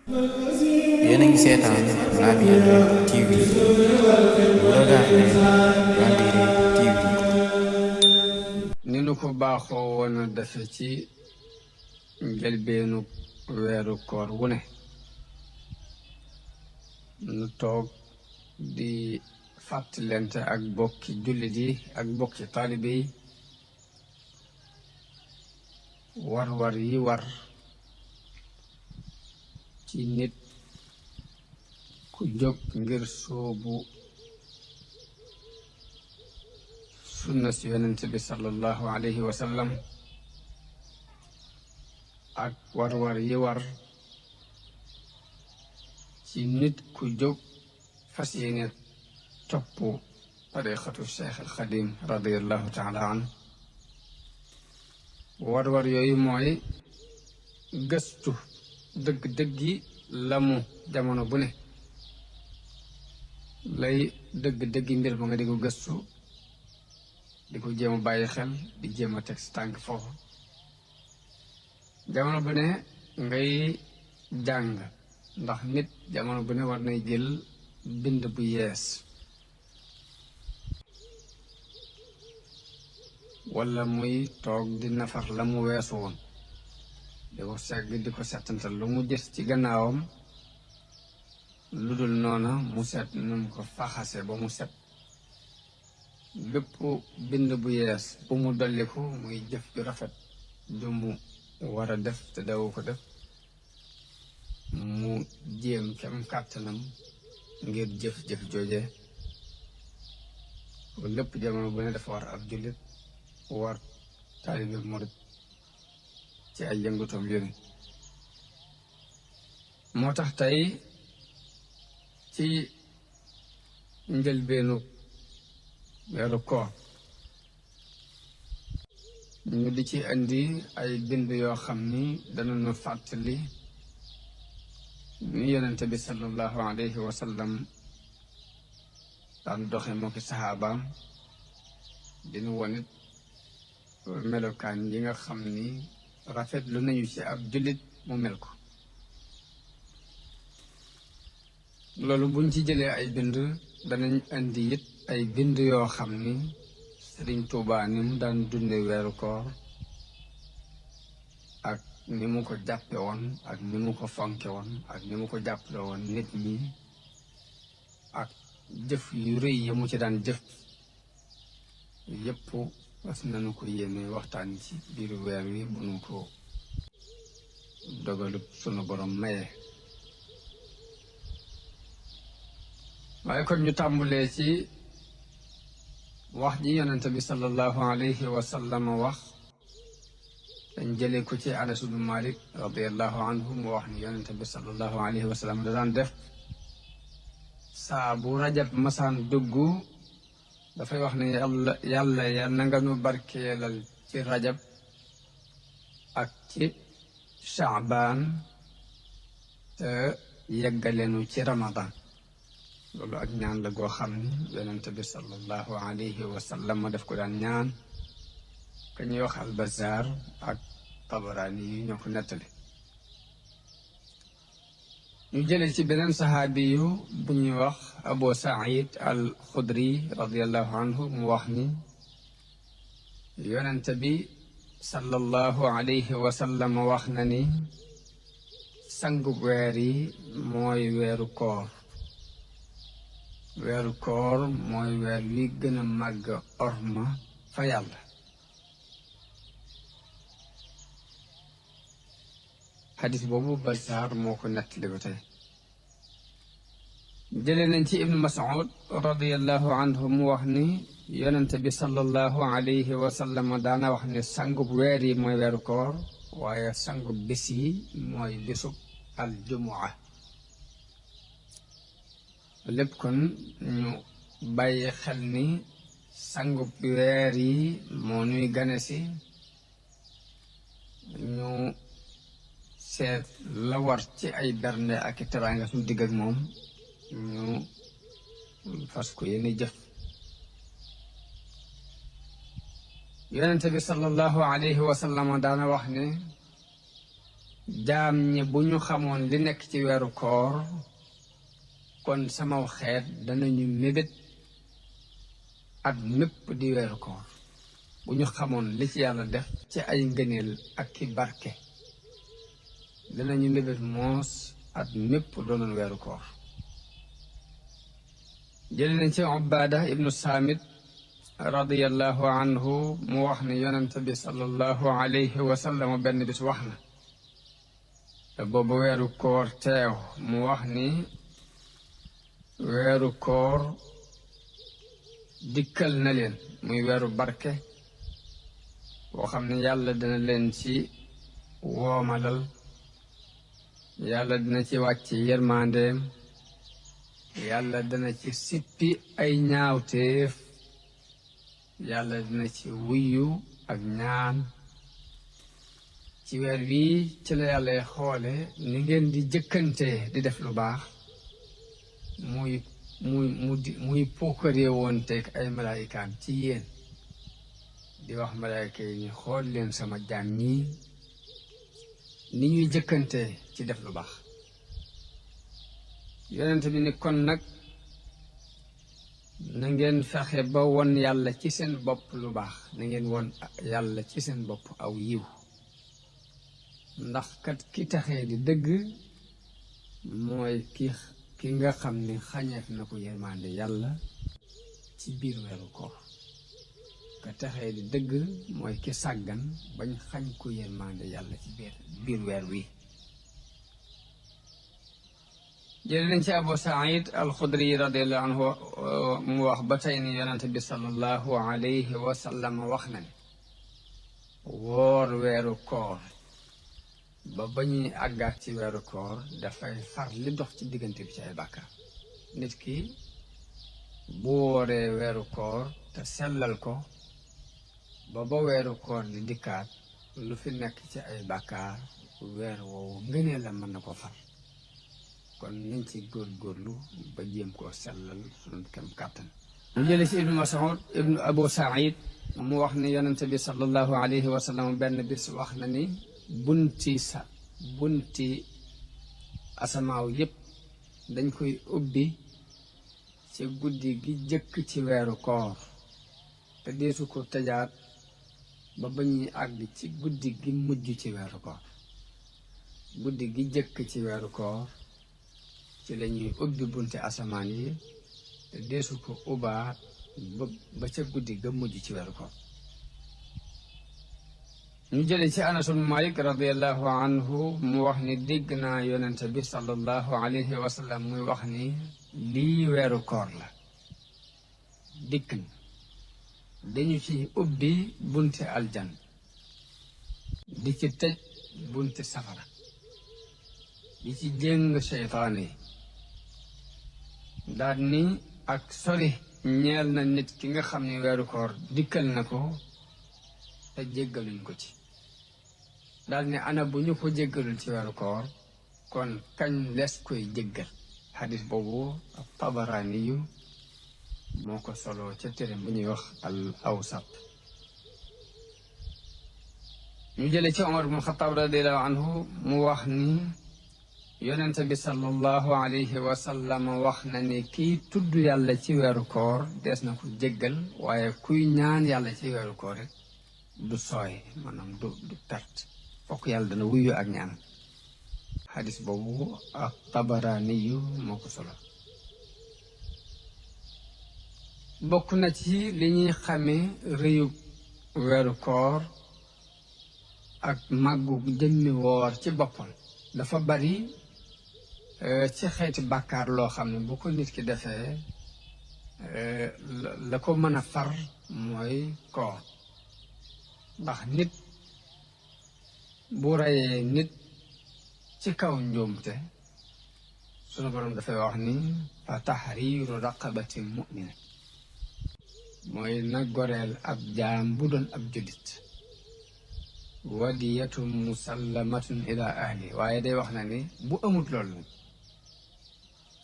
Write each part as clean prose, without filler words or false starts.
yéen a ngi seetaan Labyrinth TV vous regardez Labyrinth TV. ni nu ko baaxoo woon a defe ci njëlbeenu weeru koor wu ne nu toog di fàttalente ak bokki jullit yi ak bokki taalibe yi war yi war ci nit ku jóg ngir soobu sunna si yonent bi sallallahu alayhi wa sallam ak war yi war ci nit ku jóg fas yéene topp tariqatu Cheikh al Xadim radiallahu taala an war yooyu mooy gëstu dëgg-dëggi lamu jamono bu ne lay dëgg-dëggi mbir ma nga di ko gëstu di ko jéem a bàyyi xel di jéem a teg si tànk foofu jamono bu ne ngay jàng ndax nit jamono bu ne war nay jël bind bu yees wala muy toog di nafar la mu weesu woon di ko segg di ko settantal lu mu gis ci gannaawam lu dul noona mu set nu mu ko faxase ba mu set bépp bind bu yees bu mu dolliku muy jëf ju rafet ju mu war a def te dawu ko def mu jéem kem kàttanam ngir jëf jooje lépp jamono bu ne dafa war ab jullit war taalibe murit ci ay yëngutoom yooyu moo tax tey ci njëlbeenu weeru koor ñu di ci andi ay bind yoo xam ni danañu fàttali ni yonente bi sallallahu alayhi wa sallam daan doxe moo ki saxaabaam dinu wonit melokaan yi nga xam ni rafetlu nañu ci ab jullit mu mel ko loolu buñ ci jëlee ay bind danañ indi it ay bind yoo xam ni Sëriñ Tuubaa ni mu daan dunde weeru koor ak ni mu ko jàppe woon ak ni mu ko fonke woon ak ni mu ko jàppale woon nit ñi ak jëf yu rëy yi mu ci daan jëf yépp was nañu ko yéene waxtaan ci biiru weer wi bu nu ko dogalu sunu borom maye waaye kon ñu tàmbulee ci wax ji yonente bi sallallahu alayhi wa sallam wax dañ jëlee ko ci Anas ibn Malik radiallahu anhu mu wax ni yonente bi sallallahu alayhi wa sallam da daan def saa bu rajab masaan dugg dafay wax ne yàlla ya na nga nu barkeelal ci rajab ak ci Shaabaan te yeggaleenu ci Ramadan loolu ak ñaan la goo xam ni yonente bi sallallahu alayhi wa sallam def ko daan ñaan ka ñuy wax Albazar ak Tabaraani yi ñoo ko nettali ñu jële ci beneen saxaabi yu bu ñuy wax Abu Saïd al Xudri radiallahu anhu mu wax ni yonente bi sallallahu alayhi wa sallam wax na ni sangu weer yi mooy weeru koor weeru koor mooy weer wi gën a màgg orma fa yàlla xadis boobu Bazaar moo ko nettali ba tey jële nañ ci Ibnu Mas'ud radiallahu anhu mu wax ni yonente bi sallallahu alayhi wa sallam daana wax ni sangub weer yi mooy weeru koor waaye sangub bis yi mooy bisub aljumua lépp kon ñu bàyyi xel ni sangub weer yi moo ñuy gane si ñu seet la war ci ay bernde ak i teraanga suñu digg ak moom ñu fas ko yéene jëf yonente bi sallallahu alayhi wa sallam daana wax ne jaam ñi bu ñu xamoon li nekk ci weeru koor kon samaw xeet danañu mébét at mépp di weeru koor bu ñu xamoon li ci yàlla def ci ay ngëneel ak ki barke danañu mébét moos at mépp doonoon weeru koor jële nañ ci Ubaada ibnu Saamit radiyallahu anhu mu wax ne yonent bi sallallahu alayhi wa sallam benn bis wax na te boobu weeru koor teew mu wax ni weeru koor dikkal na leen muy weeru barke boo xam ne yàlla dina leen ci woomalal yàlla dina ci wàcc yërmandeem yàlla dina ci sippi ay ñaawteef yàlla dina ci wuyu ak ñaan ci weer wii ci la yàlla xoole ni ngeen di jëkkante di def lu baax muy puukaree woon teg ay malaayikaam ci yéen di wax malaayika yi ni xool leen sama jaam ñii ni ñuy jëkkante ci def lu baax yonent bi ni kon nag na ngeen fexe ba won yàlla ci seen bopp lu baax na ngeen won yàlla ci seen bopp aw yiw ndax kat ki taxee di dëgg mooy ki nga xam ni xañeef na ko yërmande yàlla ci biir weeru koor ka taxee di dëgg mooy ki sàggan bañ xañ ko yërmande yàlla ci biir weer wi jële nañ ci Abu Saïd al-Xudri radiyallahu anhu mu wax ba tey ni yonent bi sallallahu alayhi wa sallam wax na ne woor weeru koor ba ñuy àggaat ci weeru koor dafay far li dox ci diggante bi ci ay bàkkaar nit ki bu wooree weeru koor te sellal ko ba weeru koor di dikkaat lu fi nekk ci ay bàkkaar weer woowu ngëneel la mën na ko far kon nañ ci góorgóorlu ba jéem koo sellal suñu kem kàttan mu jële ci ibnu Mas'ud ibnu Abu Saïd mu wax ni yonente bi sallallahu alayhi wa sallam benn bis wax na ni bunti asamaaw yépp dañ koy ubbi ci guddi gi jëkk ci weeru koor te deesu ko tëjaat ba ñuy àgg ci guddi gi mujj ci weeru koor guddi gi jëkk ci weeru koor ci lañuy ubbi bunti asamaan yi te deesu ko ubbaat ba ca guddi ga mujj ci weeru koor ñu jële ci Anas ibn Malik radiyallahu anhu mu wax ni dégg naa yonent bi sallallahu alayhi wa sallam muy wax ni lii weeru koor la dikk na dañu ci ubbi bunti aljan di ci tëj bunti safara di ci jéng seytaane yi daal ni ak sori ñeel na nit ki nga xam ni weeru koor dikkal na ko te jéggaluñ ko ci daal ne ana bu ñu ko jéggalul ci weeru koor kon kañ les koy jéggal xadis boobu Tabaraani yu moo ko solo ca téere bu ñuy wax al awsat ñu jële ci Omar ibn Xataab radiallahu anhu mu wax ni yonente bi sallallahu alayhi wa sallam wax na ni kiy tudd yàlla ci weeru koor dees na ko jéggal waaye kuy ñaan yàlla ci weeru koor rek du sooy maanaam du perte fokk yàlla dana wuyu ak ñaan xadis boobu ak Tabaraani yu moo ko solo bokk na ci li ñuy xamee rëyu weeru koor ak màggu jëmmi woor ci boppam dafa bari ci xeeti bàkkaar loo xam ne bu ko nit ki defee la ko mën a far mooy koor ndax nit bu reyee nit ci kaw njuumte sunu borom dafay wax ni fa tahriiru raqabati mu'mina mooy na goreel ab jaam bu doon ab jullit wadiyatun musallamatun ila ahli waaye day wax na ni bu amut loolu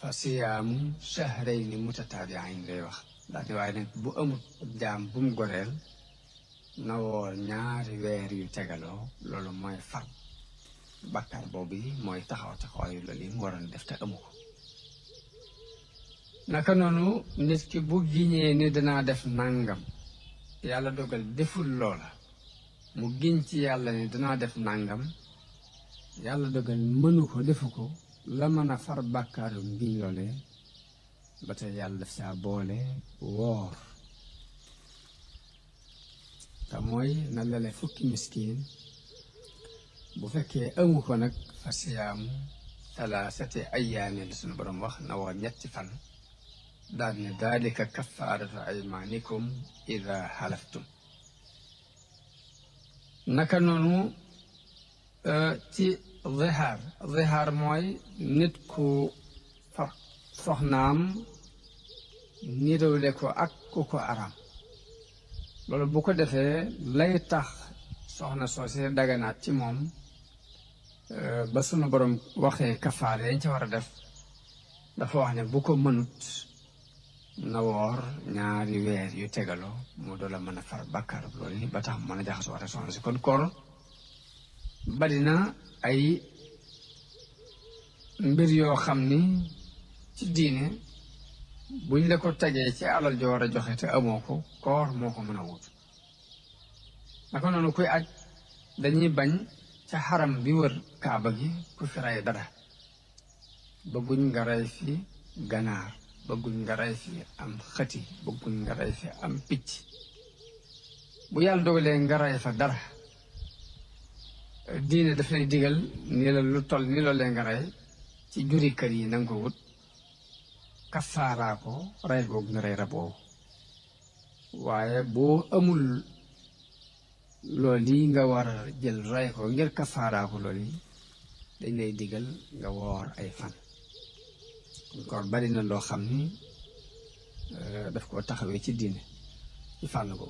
fa siyaamu shahrayni mutataabi'ayn day wax daal di waaye nag bu amut ab jaam bu mu goreel na woor ñaari weer yu tegaloo loolu mooy far bàkkaar boobu yi mooy taxaw taxawaayu loolu yi mu waroon def te amu ko naka noonu nit ki bu giñee ni danaa def nàngam yàlla dogal deful loola mu giñ ci yàlla ni danaa def nàngam yàlla dogal mënu ko defu ko la mën a far bàkkaaru ngiñ loole ba tey yàlla def saa boole woor te mooy na lele fukki miskin bu fekkee amu ko nag fa siyaamu talaasati ayyaamin la suñu borom wax na woor ñetti fan daal ne daalika kaffaaratu aymaanikum ida halaftum naka noonu ci zihaar mooy nit ku far soxnaam niroole ko ak ku ko aram loolu bu ko defee lay tax soxna soose daganaat ci moom ba sunu borom waxee kafaar yañ ca war a def dafa wax ne bu ko mënut na woor ñaari weer yu tegaloo mu doola mën a far bàkkaar loolu yi ba tax mën a jaxasoo ak soxna si kon koor bari na ay mbir yoo xam ni ci diine buñ la ko tegee ci alal jo war a joxe te amoo ko koor moo ko mën a wut naka noonu kuy aj dañuy bañ ca xaram bi wër kaaba gi ku fi rey dara bëgguñ nga rey fi ganaar bëgguñ nga rey fi am xëti bëgguñ nga rey fi am picc bu yàlla dogalee nga rey fa dara diine daf lay digal ni la lu toll ni loolee nga rey ci juri kër yi nanga ko wut kafaaraa ko rey googu nga rey raboo waaye boo amul loolu yi nga war a jël rey ko ngir kafaaraa ko loolu yi dañ lay digal nga woor ay fan kon bari na loo xam ni daf ko taxawee ci diine ci fànn ko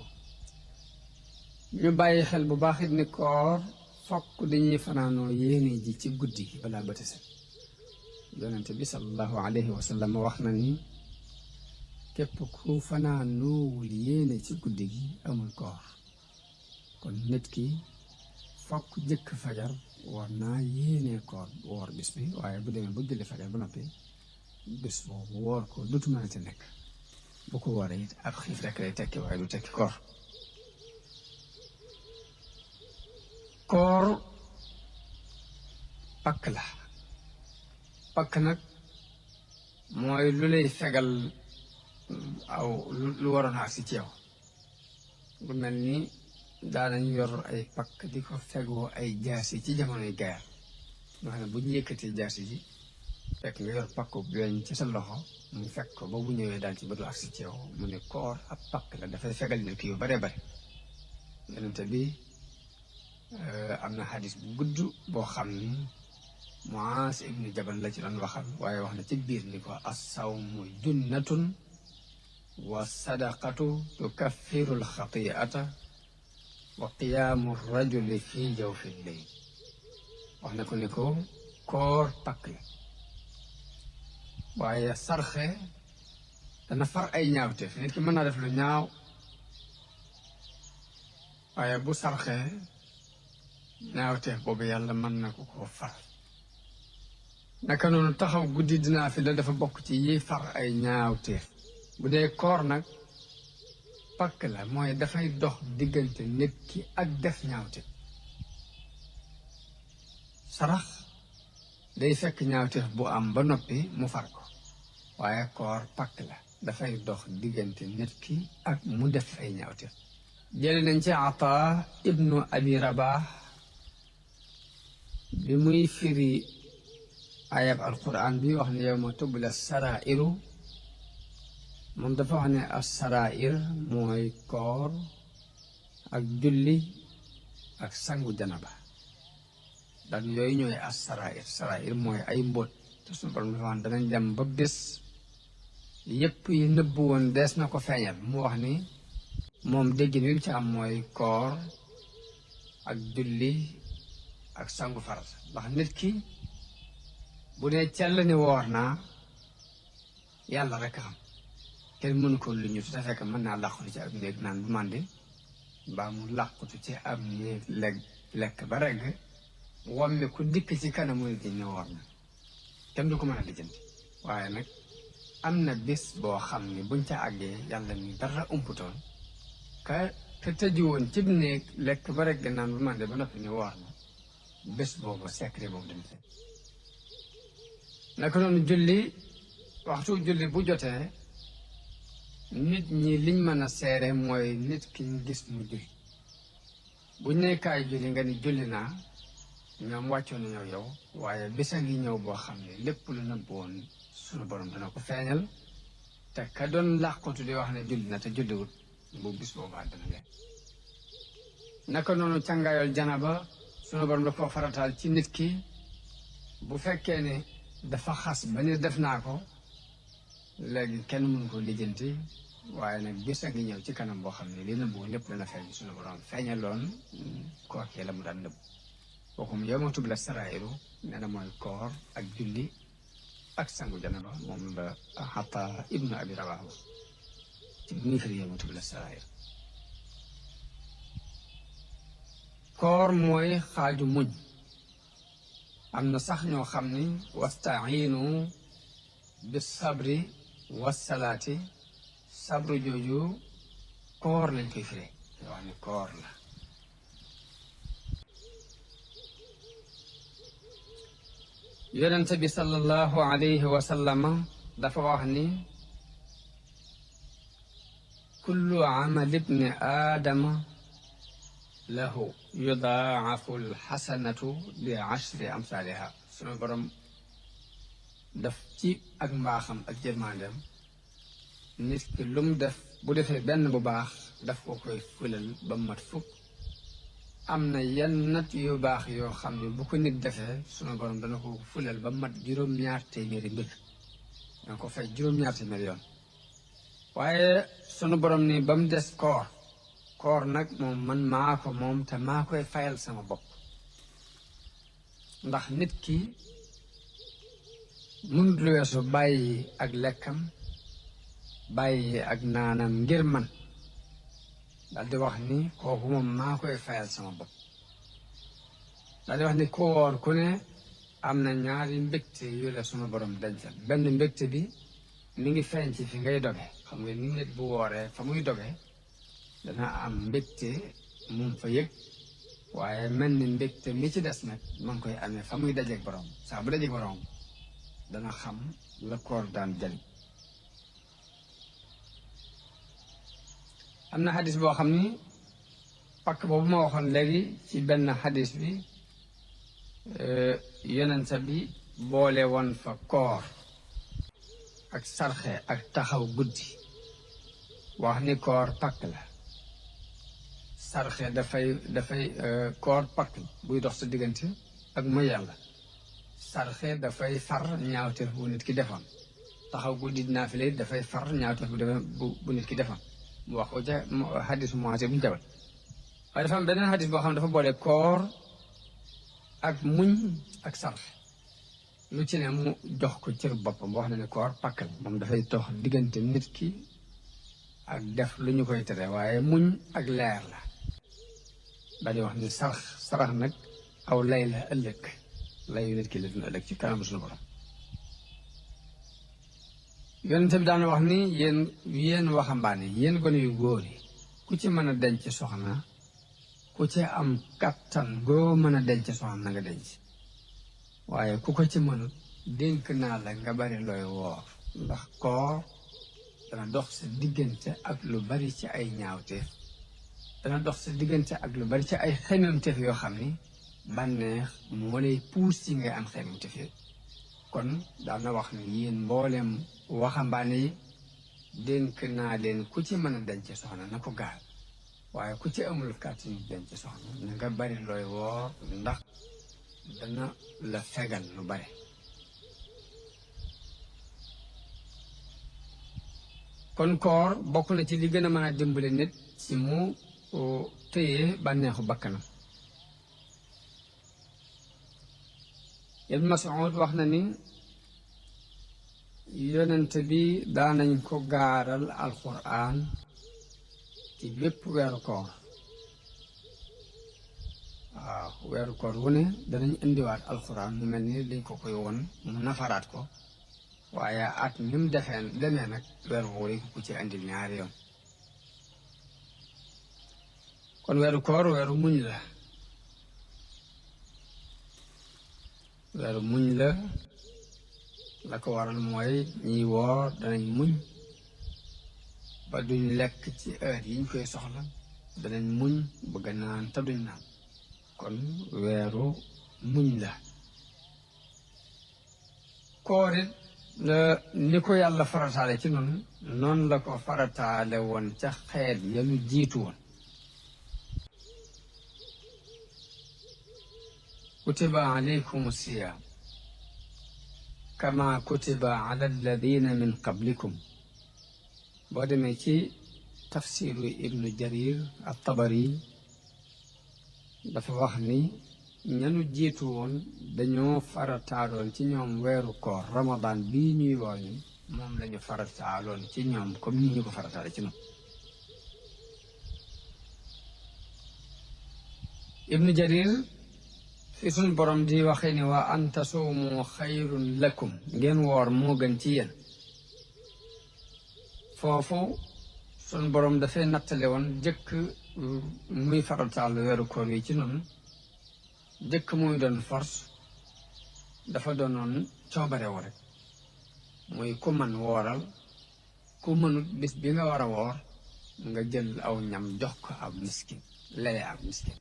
ñu bàyyi xel bu baax it ni koor fokk dañuy fanaanoo yéene ji ci guddi gi balaa bët set yonente bi sallallahu alayhi wa sallam wax na ni képp ku fanaanoowul yéene ci guddi gi amul koor kon nit ki fokk jëkk fajar war naa yéene koor woor bis bi waaye bu demee ba julli fajar ba noppi bis boobu woor ko dutu mënati nekk bu ko wooree it ab xiif rekk lay tekki waaye du tekki koor koor pakk la pakk nag mooy lu lay fegal aw lu waroon a agsi ci yow bu mel ni daanañ yor ay pakk di ko fegoo ay jaasi ci jamonoy gaar nga xam ne bu ñu yëkkatee jaasi ji fekk nga yor pakku weñ ci sa loxo mu fekk ko ba bu ñëwee daal ci ba du agsi ci yow mu ne koor ab pakk la dafay fegal nit ki yu bare bare yonente bi am na xadis bu gudd boo xam ni Muaas ibnu Jabal la ci doon waxal waaye wax na ci biir ni ko as-sawmu junnatun wa sadaqatu tukaffiru al-xati'ata wa qiyaamu rajuli fi jawfi layl wax na ko ni ko koor pakk la waaye sarxe dana far ay ñaawteef nit ki mën naa def lu ñaaw waaye bu sarxe ñaawteef boobu yàlla mën na ko koo far naka noonu taxaw guddi dinaa fi la dafa bokk ci yi far ay ñaawteef bu dee koor nag pakk la mooy dafay dox diggante nit ki ak def ñaawteef sarax day fekk ñaawteef bu am ba noppi mu far ko waaye koor pakk la dafay dox diggante nit ki ak mu def ay ñaawteef jële nañ ci Ataa ibnu Abi Rabah bi muy firi ayab alquran bi wax ne yawma tubla sarairu moom dafa wax ne as-sarair mooy koor ak julli ak sangu janaba daal yooyu ñooy as-sarair sarair mooy ay mbóot te suñu borom dafa wax danañ dem ba bés yépp yi nëbb woon dees na ko feeñal mu wax ni moom déggin wi ci am mooy koor ak julli ak sangu farat ndax nit ki bu dee cell ni woor naa yàlla rek xam kenn mënu ko lu ñu te fekk mën naa làqutu ci ab néeg naan bu màndi mbaa mu làqutu ci ab néeg lekk ba regg wammi ku dikk ci kanamu nit ñi ne woor na kenn du ko mën a lijjanti waaye nag am na bés boo xam ne buñ ca àggee yàlla mi dara umputoon ka te tëju woon cib néeg lekk ba rek naan bu mande ba noppi ne woor na bés boobu secret boobu dañ fe naka noonu julli waxtu julli bu jotee nit ñi liñ mën a seere mooy nit ki ñu gis mu julli buñ ne kaay julli nga ni julli naa ñoom wàccoon nañoo yow waaye bisa ngi ñëw boo xam ne lépp lu nëbb woon sunu borom dana ko feeñal te ka doon làqatu di wax ne julli na te julliwut bu bis boobaa dana leen naka noonu càngaayol janaba sunu borom dafa farataal ci nit ki bu fekkee ne dafa xas ba ni def naa ko léegi kenn mënu ko lijjanti waaye nag bis a ngi ñëw ci kanam boo xam ne li nëbbu lépp dana feeñ sunu borom feeñaloon kookee la mu daan nëbb waxum yawma tubla saraa'iru nee na mooy koor ak julli ak sangu janaba moom la Ataa ibnu Abi Rabah wax ci bu ñuy firi yawma tubla saraa'iru koor mooy xaaju muñ am na sax ñoo xam ni wasta'iinu bis sabri wassalaati sabru jooju koor lañ koy firee yoo xam ne koor la yonente bi sallallahu alayhi wa sallama dafa wax ni kullu amali ibni aadama lahu yudaafu alxasanatu li ashri amsaaliha sunu borom daf ci ak mbaaxam ak jërmandeem nit ki lu mu def bu defee benn bu baax daf ko koy fulal ba mat fukk am na yenn nat yu baax yoo xam ne bu ko nit defee sunu borom dana ko fulal ba mat juróom-ñaar téeméeri mbir dana ko fay juróom-ñaar téeméeri yoon waaye sunu borom ni ba mu des koor koor nag moom man maa ko moom te maa koy fayal sama bopp ndax nit ki mënut lu weesu bàyyi ak lekkam bàyyi ak naanam ngir man daal di wax ni kooku moom maa koy fayal sama bopp daal di wax ni ku woor ku ne am na ñaari mbégte yu la suma borom dencal benn mbégte bi mi ngi feeñ ci fi ngay doge xam nga ni nit bu wooree fa muy doge dana am mbégte moom fa yëg waaye mel ni mbégte mi ci des nag ma ngi koy amee fa muy dajeeg borom saa bu dajeeg borom dana xam la koor daan jëriñ am na xadis boo xam ni pakk boobu ma waxoon léegi ci benn xadis bi yonent bi boole woon fa koor ak sarxe ak taxaw guddi wax ni koor pakk la sarxe dafay koor pakk buy dox sa diggante ak mooy yàlla sarxe dafay far ñaawteef bu nit ki defoon taxaw guddi naafile dafay far ñaawteef bu nit ki defoon mu wax ko ca xadis Muaaz bu Jabal waaye dafa am beneen xadis boo xam ne dafa boole koor ak muñ ak sarxe lu ci ne mu jox ko cër boppam wax na ne koor pakk la moom dafay dox diggante nit ki ak def lu ñu koy tere waaye muñ ak leer la daal di wax ni sarax nag aw lay la ëllëg layu nit ki la dina ëllëg ci kanam suñu borom yonente bi daan wax ni yéen waxambaane yéen gone yu góor yi ku ci mën a denc soxna ku ci am kattan goo mën a denc soxna na nga denc waaye ku ko ci mënut dénk naa la nga bari looy woor ndax koor dana dox sa diggante ak lu bari ci ay ñaawteef dana dox sa diggante ak lu bari ci ay xememteef yoo xam ni bànneex moo lay puus ci ngay am xememteef yooyu kon daana wax ni yéen mbooleem waxambaane yi dénk naa leen ku ci mën a denc soxna na ko gaal waaye ku ci amul kàttan denc soxna na nga bari looy woor ndax dana la fegal lu bari kon koor bokk na ci li gën a mën a dimbale nit ci mu téye bànneexu bakkanam Ibn Mas'ud wax na ni yonent bi daanañ ko gaaral alquran ci bépp weeru koor waaw weeru koor wu ne danañ indiwaat alxuraan mu mel ni dañ ko koy woon mu nafaraat ko waaye at mi mu demee nag weer woowu dañ ko ci indil ñaari yoon kon weeru koor weeru muñ la weeru muñ la ko waral mooy ñiy woor danañ muñ ba duñ lekk ci heure yi ñu koy soxla danañ muñ bëgg naan te duñ naan kon weeru muñ la koor it ni ko yàlla farataale ci noonu noonu la ko farataale woon ca xeet yanu jiitu woon kutiba alaykum siyam kama kutiba ala alladina min qablikum boo demee ci tafsiru ibnu jarir at-tabari dafa wax ni ñanu jiitu woon dañoo farataaloon ci ñoom weeru koor ramadan bii ñuy woor ni moom lañu farataaloon ci ñoom comme ni ñu ko farataale ci ñoom ibnu jarir fi suñ borom di waxee ni waa an tasuumu xayrun lakum ngeen woor moo gën ci yéen foofu suñ borom dafay nattale woon jëkk muy farataal weeru koor yi ci noonu jëkk muy doon force dafa doonoon coobarewu rek muy ku man wooral ku mënut bis bi nga war a woor nga jël aw ñam jox ko ab miskin lele ab miskin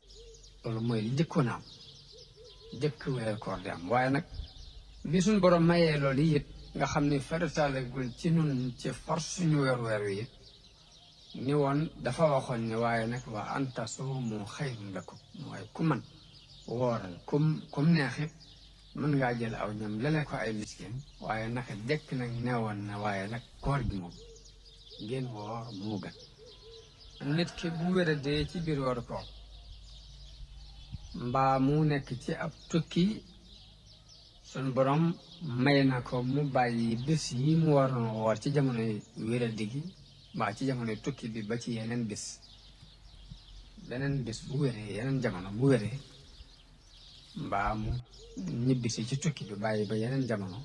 loolu mooy li jëkkoon am jëkk weeru koor di am waaye nag bi suñ borom mayee loolu it nga xam ne farataalegul ci nun ci force suñu weer wi it ni woon dafa waxoon ne waaye nag wa an tasuumu xayrun lakum mooy ku man wooral kum neexit mën ngaa jël aw ñam lele ko ay miskin waaye naka jëkk nag newoon na waaye nag koor gi moom ngeen woor moo gën nit ki bu wéradee ci biir weeru koor mbaa mu nekk ci ab tukki sun borom may na ko mu bàyyi bés yi mu waroon woor ci jamonoy wéradi gi mbaa ci jamonoy tukki bi ba ci yeneen bés beneen bés bu wéree yeneen jamono bu wéree mbaa mu ñibbisi ci tukki bi bàyyi ba yeneen jamono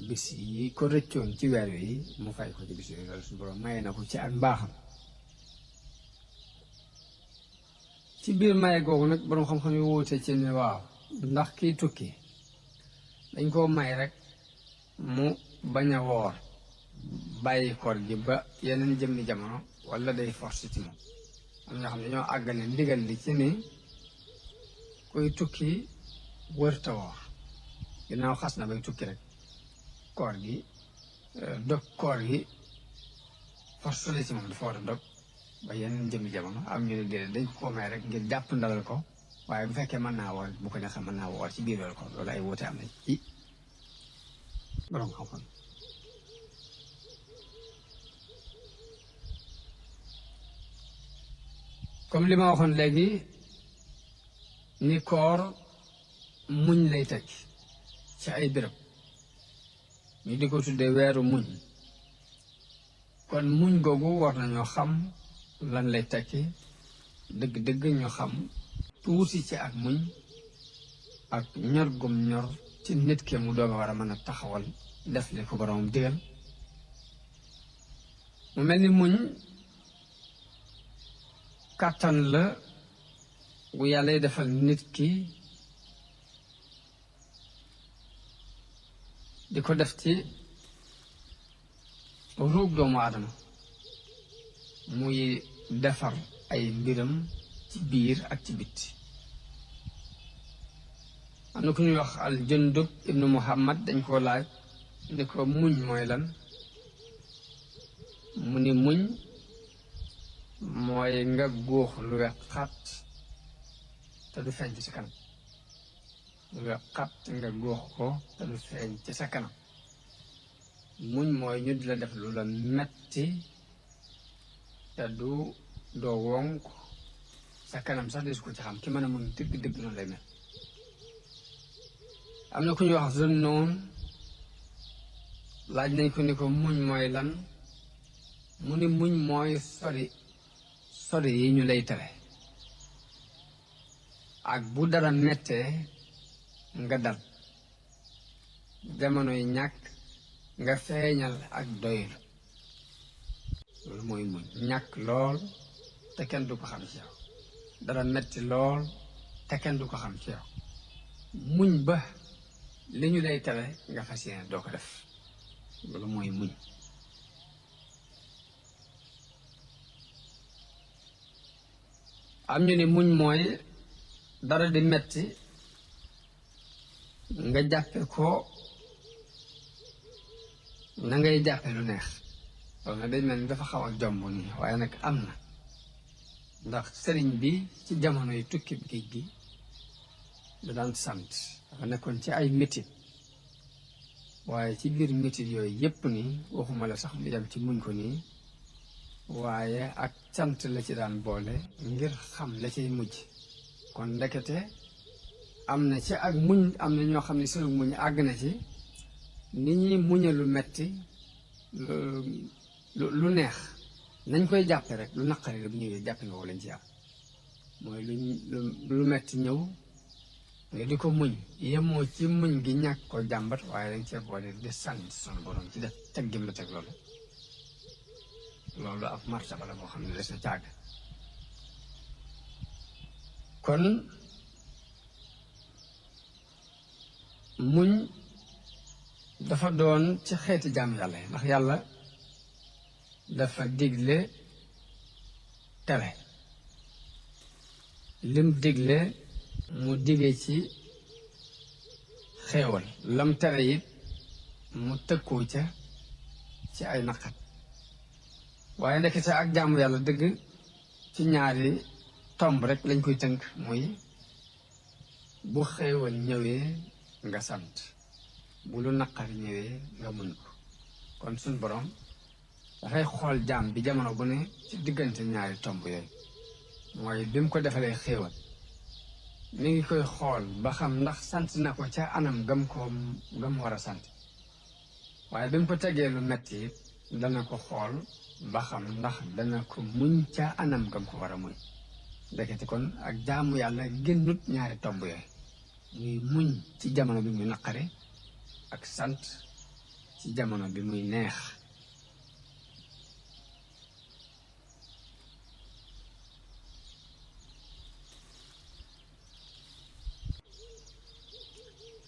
bés yi ko rëccoon ci weer wi mu fay ko ci bés yooyu loolu sun borom may na ko ci ak mbaaxam ci biir maye googu nag boroom xam-xam yi wuute ci ne waaw ndax kiy tukki dañ koo may rek mu bañ a woor bàyyi koor gi ba yeneen jëmmi jamono wala day force ci moom am ñoo xam ne ñoo àggale ndigal li ci ni kuy tukki wërta woor ginnaaw xas na bay tukki rek koor gi dog koor gi force la ci moom dafa war a dog ba yeneen jëmmi jamono am ñu ne déedéet dañ ko may rek ngir jàpp ndalal ko waaye bu fekkee mën naa woor bu ko neexee mën naa woor ci biir weeru koor loolu ay wuute am na ci borom xam-xam comme li ma waxoon léegi ni koor muñ lay teg ci ay béréb ñu di ko tuddee weeru muñ kon muñ googu war nañoo xam lan lay tekki dëgg-dëgg ñu xam tuuti ci ak muñ ak ñor gum ñor ci nit ki mu doog a war a mën a taxawal def li ko boroomam digal mu mel ni muñ kàttan la bu yàlla defal nit ki di ko def ci ruug doomu aadama muy defar ay mbiram ci biir ak ci bitti am na ku ñuy wax al Jundub ibnu Muhammad dañ koo laaj ni ko muñ mooy lan mu ni muñ mooy nga góox lu wex xat te du feeñ ci sa kanam lu wex xat nga góox ko te du feeñ ci sa kanam muñ mooy ñu di la def lu la metti te doo wonk sa kanam sax des ko ci xam ki mën a mun dëgg-dëgg noonu lay mel am na ku ñuy wax zone noonu laaj nañ ko ni ko muñ mooy lan mu ni muñ mooy sori yi ñu lay tere ak bu dara mettee nga dal jamonoy ñàkk nga feeñal ak doylu loolu mooy muñ ñàkk lool te kenn du ko xam ci yow dara metti lool te kenn du ko xam ci yow muñ ba li ñu lay tere nga fas yéene doo ko def loolu mooy muñ am ñu ni muñ mooy dara di metti nga jàppe ko na ngay jàppe lu neex loolu nag day mel ni dafa xaw a jomb nii waaye nag am na ndax sëriñ bi ci jamono yi tukki géej gi da daan sant dafa nekkoon ci ay métit waaye ci biir métit yooyu yépp nii waxuma la sax mu dem ci muñ ko nii waaye ak cant la ci daan boole ngir xam la cay mujj kon ndekete am na ci ak muñ am na ñoo xam ne sunu muñ àgg na ci ni ñuy muñe lu metti lu neex nañ koy jàppe rek lu naqari la bu ñëwee jàppe nga ko lañ ci am mooy lu metti ñëw nga di ko muñ yemoo ci muñ gi ñàkk ko jàmbat waaye dañ cee boole di sant sunu borom ci def teg gim la teg loolu ab martaba la boo xam ne des na càgg kon muñ dafa doon ci xeeti jaam yàlla yi ndax yàlla dafa digle tere lim digle mu dige ci xéewal lam tere it mu tëkkoo ca ci ay naqat waaye ndekete ak jaamu yàlla dëgg ci ñaari tomb rek lañ koy tënk muy bu xéewal ñëwee nga sant bu lu naqari ñëwee nga muñ ko kon suñ borom dafay xool jaam bi jamono bu ne ci diggante ñaari tomb yooyu mooy bi mu ko defalee xéewal mi ngi koy xool ba xam ndax sant na ko ca anam gam war a sant waaye bi mu ko tegee lu metti it dana ko xool ba xam ndax dana ko muñ ca anam gam ko war a muñ ndekete kon ak jaamu yàlla génnut ñaari tomb yooyu muy muñ ci jamono bi muy naqari ak sant ci jamono bi muy neex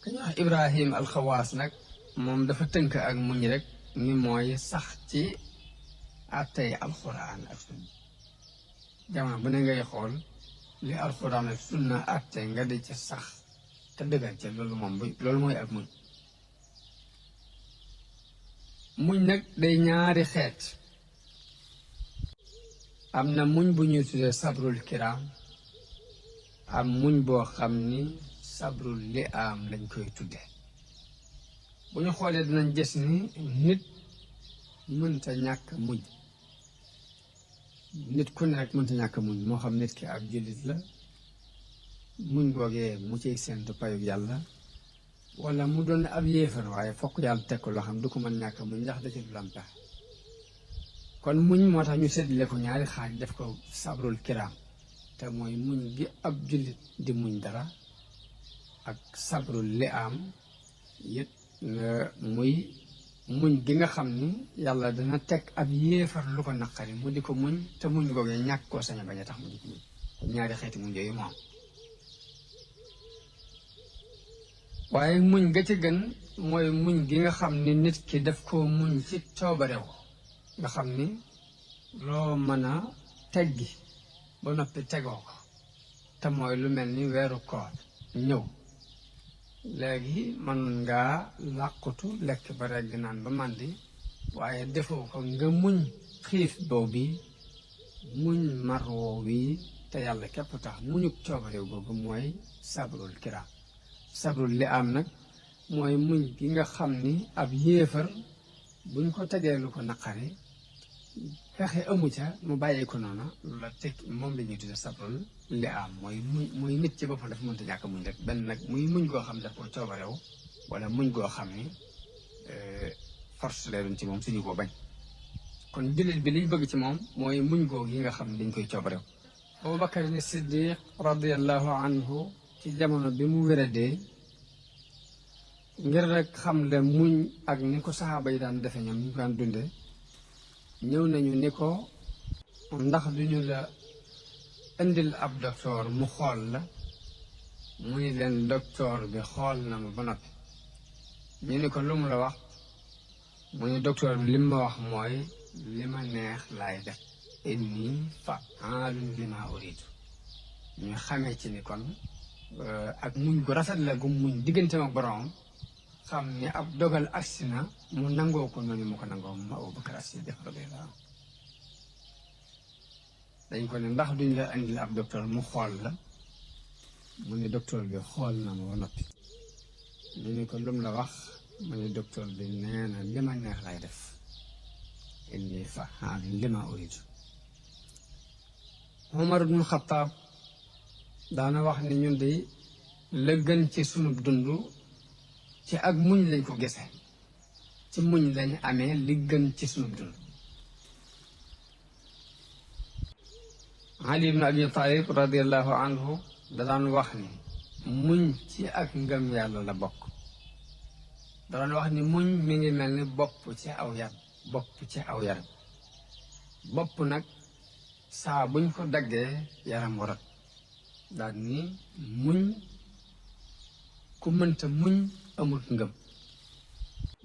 ku ñu wax Ibrahim alxawaas nag moom dafa tënk ak muñ rek ni mooy sax ci àttey alxuraan ak sunna jamono bu ne ngay xool li alxuraan ak sunna àtte nga di ci sax te dëggal ca loolu mooy ak muñ muñ nag day ñaari xeet am na muñ bu ñuy tuddee sabrul kiram am muñ boo xam ni sabrul li am lañ koy tudde bu ñu xoolee dinañ gis ni nit mënta ñàkk muñ nit ku ne rek mënta ñàkk muñ moo xam nit ki ab jullit la muñ googee mu ciy séentu payug yàlla wala mu doon ab yéefar waaye fokk yàlla teg ko loo xam du ko mën ñàkk muñ ndax da ci du lam tax kon muñ moo tax ñu séddale ko ñaari xaaj def ko sabrul kiram te mooy muñ gi ab jullit di muñ dara ak sabrul li am it muy muñ gi nga xam ni yàlla dana teg ab yéefar lu ko naqari mu di ko muñ te muñ googee ñàkk koo sañ a bañ a tax mu di ko muñ kon ñaari xeeti muñ yooyu moo am waaye muñ ga ci gën mooy muñ gi nga xam ni nit ki daf koo muñ ci coobarew nga xam ni loo mën a teggi ba noppi tegoo ko te mooy lu mel ni weeru koor ñëw léegi mën ngaa làqutu lekk ba regg naan ba màndi waaye defoo ko nga muñ xiif boobu bi muñ mar woow wi te yàlla képp tax muñu coobarew googu mooy sabrul kiram sabrul li am nag mooy muñ gi nga xam ni ab yéefar buñ ko tegee lu ko naqari fexe amu ca mu bàyyi ko noonu la teg moom la ñuy tudde sabrul li am mooy nit ci boppam dafa mënta ñàkk muñ rek benn nag muy muñ goo xam ne daf ko coobarew wala muñ goo xam ni force lay doon ci moom suñu ko bañ kon jullit bi liñ bëgg ci moom mooy muñ goo gi nga xam ne dañ koy coobarew Abubakar ni Siddiq radiallahu anhu ci jamono bi mu wéradee ngir rek xam le muñ ak ni ko saxaaba yi daan defe ñoom ñu ko daan dunde ñëw nañu ni ko ndax duñu la indil ab docteur mu xool la mu ni leen docteur bi xool na ma ba noppi ñu ni ko lu mu la wax mu ni docteur bi li ma wax mooy li ma neex laay def inni fa'aalun lima uriidu ñu xamee ci ni kon ak muñ gu rafet la gu muñ digganteem ak boroom xam ni ab dogal agsi na mu nangoo ko noonu mu ko nangoo moom Abubakar As-Siddiq radiyallaahu anhu dañ ko ne ndax duñ la indil ab docteur mu xool la mu ne docteur bi xool na ma ba noppi ñu ne ko lum la wax mu ne docteur bi nee na li ma neex lay def inni fa'aalun lima uriidu Umar ibn Xattaab daana wax ni ñun de la gën ci sunu dund ci ak muñ lañ ko gise ci muñ lañ amee li gën ci sunu dund Ali ibn Abi Talib radiallahu anhu da daan wax ni muñ ci ak ngëm yàlla la bokk da daan wax ni muñ mi ngi mel ni bopp ci aw yar bopp nag saa buñ ko daggee yaram warat daal ni muñ ku mënta muñ amul ngëm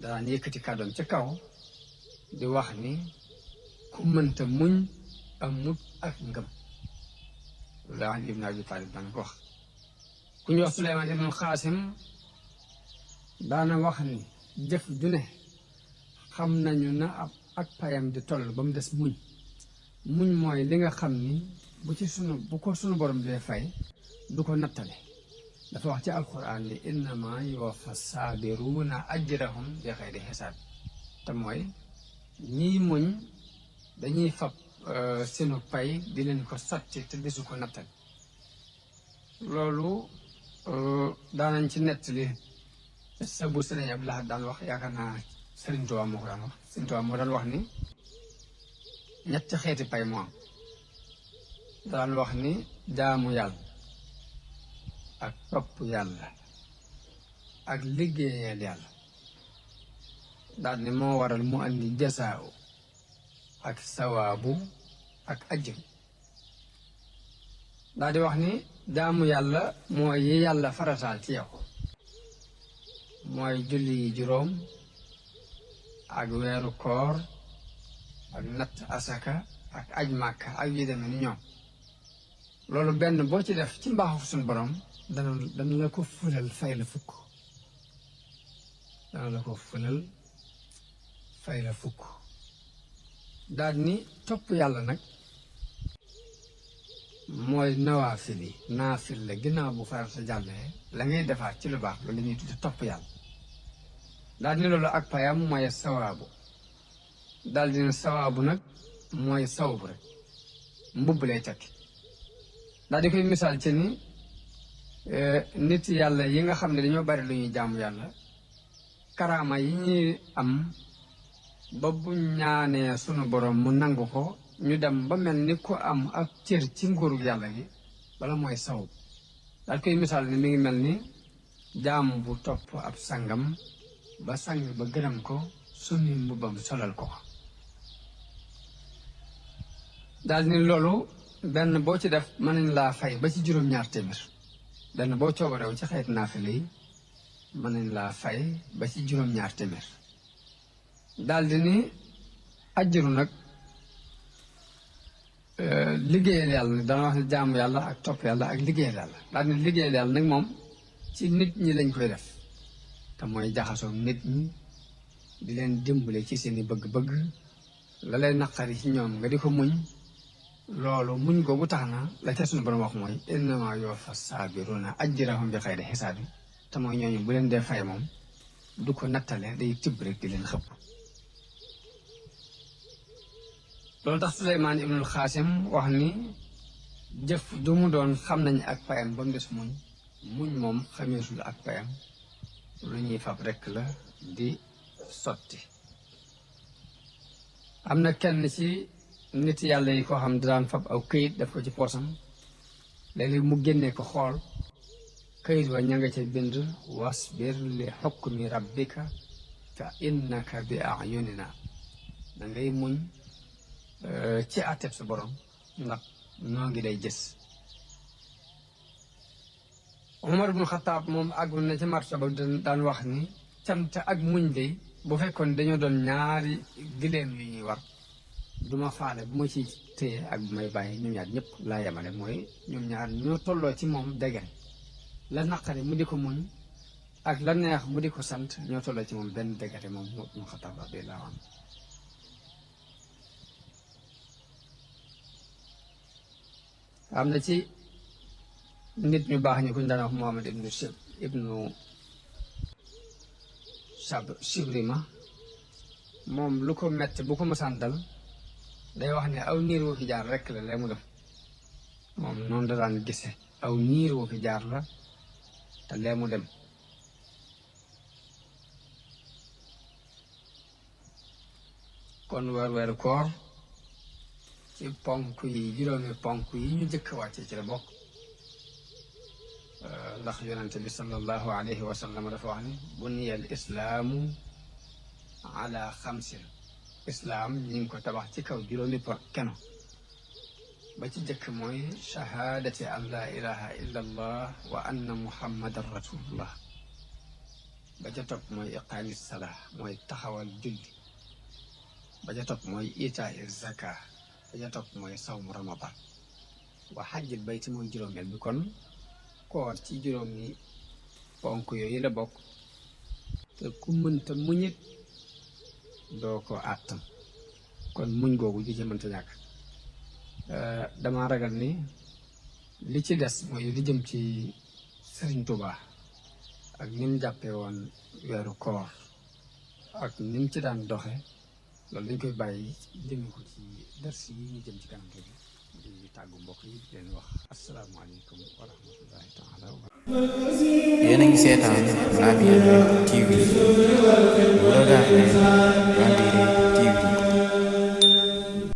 daan yëkkati kàddoom ca kaw di wax ni ku mënta muñ amut ak ngëm loolu Ali ibn Abi Talib daan ko wax ku ñu wax Suleymaan ibn Xaasim daana wax ni jëf ju ne xam nañu na ak payam di toll ba mu des muñ mooy li nga xam ni bu ko sunu borom dee fay du ko nattale dafa wax ci alquran ni innama yuwaffa saabiruuna ajrahum bi xayri xisaab te mooy ñiy muñ dañuy fab seenu pay di leen ko sotti te desu ko nattale loolu daanañ ci nettali sa bu Sëriñ Abdul Ahad daan wax yaakaar naa Sëriñ Tuubaa moo ko daan wax Sëriñ Tuubaa moo daan wax ni ñetti xeeti pay moo am daan wax ni jaamu yàlla ak topp yàlla ak liggéeyal yàlla daal ni moo waral mu andi jasaaw ak sawaabu ak ajr daal di wax ni jaamu yàlla mooy yi yàlla farataal ci yow mooy julli yi juróom ak weeru koor ak natt asaka ak aj màkka ak yu demee ni ñoom loolu benn boo ci def ci mbaaxu suñu borom dana la ko fulal fay la fukk daal ni topp yàlla nag mooy naafil la ginnaaw bu farata jàllee la ngay defaat ci lu baax loolu la ñuy tudde topp yàlla daal ni loolu ak payam mooy sawaabu daal di ne sawaabu nag mooy sawbu rek mbubb lay tekki daal di koy misaal ci ni nit yàlla yi nga xam ne dañoo bari lu ñuy jaamu yàlla karaama yi ñuy am ba bu ñaanee sunu borom mu nangu ko ñu dem ba mel ni ku am ak cër ci nguuru yàlla gi bala mooy sawbu daal koy misaal ni mi ngi mel ni jaam bu topp ab sangam ba sang ba gërëm ko summi mbubbam solal ko daal ni loolu benn boo ci def mën nañ laa fay ba ci juróom-ñaar téeméer benn boo coobarew ci xeet naafile yi mën nañ laa fay ba ci juróom-ñaar téeméer daal di ni ajjuru nag liggéeyal yàlla nag dana wax ne jaamu yàlla ak topp yàlla ak liggéeyal yàlla daal di liggéeyal yàlla nag moom ci nit ñi lañ koy def te mooy jaxasoo nit ñi di leen dimbale ci seeni bëgg-bëgg la lay naqari ci ñoom nga di ko muñ loolu muñ googu tax na la ca suñu borom wax mooy innamaa yuwaffa saabiruuna ajrahum bi xayri xisaab te mooy ñooñu bu leen dee fay moom du ko nattale day tibb rek di leen xëpp loolu tax Suleymaan ibnul Xaasim wax ni jëf du mu doon xam nañ ak payam ba mu des muñ moom xameesul ak payam lu ñuy fab rekk la di sotti am na kenn ci nit yàlla yi koo xam daan fab aw këyit def ko ci poosam léeg-léeg mu génnee ko xool kayit wa ña nga ca bind wasbir li xukmi rabbika fa innaka bi ayunina da ngay muñ ci àtteb sa borom ndax noo ngi day gis. Umar ibnu Xataab moom àggoon na ci martaba daan wax ni cant ak muñ day bu fekkoon dañoo doon ñaari gileem yu ñuy war duma faale bu ma ci téye ak bu may bàyyi ñoom ñaar ñëpp laa yemale mooy ñoom ñaar ñoo tolloo ci moom degen la naqari mu di ko muñ ak la neex mu di ko sant ñoo tolloo ci moom benn degate moom ibnu Xataab radiyallaahu anhu. am na ci nit ñu baax ñu ko ñu daan wax Muhammad ibnu Sibrima moom lu ko metti bu ko mësaan dal day wax ne aw niir woo fi jaar rekk la lee mu def moom noonu da daan gise aw niir woo fi jaar la te lee mu dem. kon weeru koor ci ponk yi juróomi ponk yi ñu jëkk wàcce ci la bokk ndax yonente bi sallallahu alayhi wa sallam dafa wax ni buniya al islaamu ala xamsin islaam ñu ngi ko tabax ci kaw juróomi keno ba ci jëkk mooy shahaadati an la ilaha illa allah wa anna muhammadan rasulullah ba ca topp mooy iqaami salaa mooy taxawal julli ba ca topp mooy itaay zaka ba ca topp mooy sawmu ramadan wa xajjil bayti mooy juróomeel bi kon koor ci juróomi ponk yooyu la bokk te ku mënta muñit doo ko àttan kon muñ googu ji ci mënta ñàkk. dama ragal ni li ci des mooy li jëm ci Sëriñ Tuubaa ak ni mu jàppee woon weeru koor ak ni mu ci daan doxe loolu dañ koy bàyyi jëme ko ci ders yi ñu jëm ci kanam tuuti di tàggu mbokk yi di leen wax asalaamaaleykum wa rahmatullahi taala wa barakatuh. Yéen a ngi seetaan Laamyane TV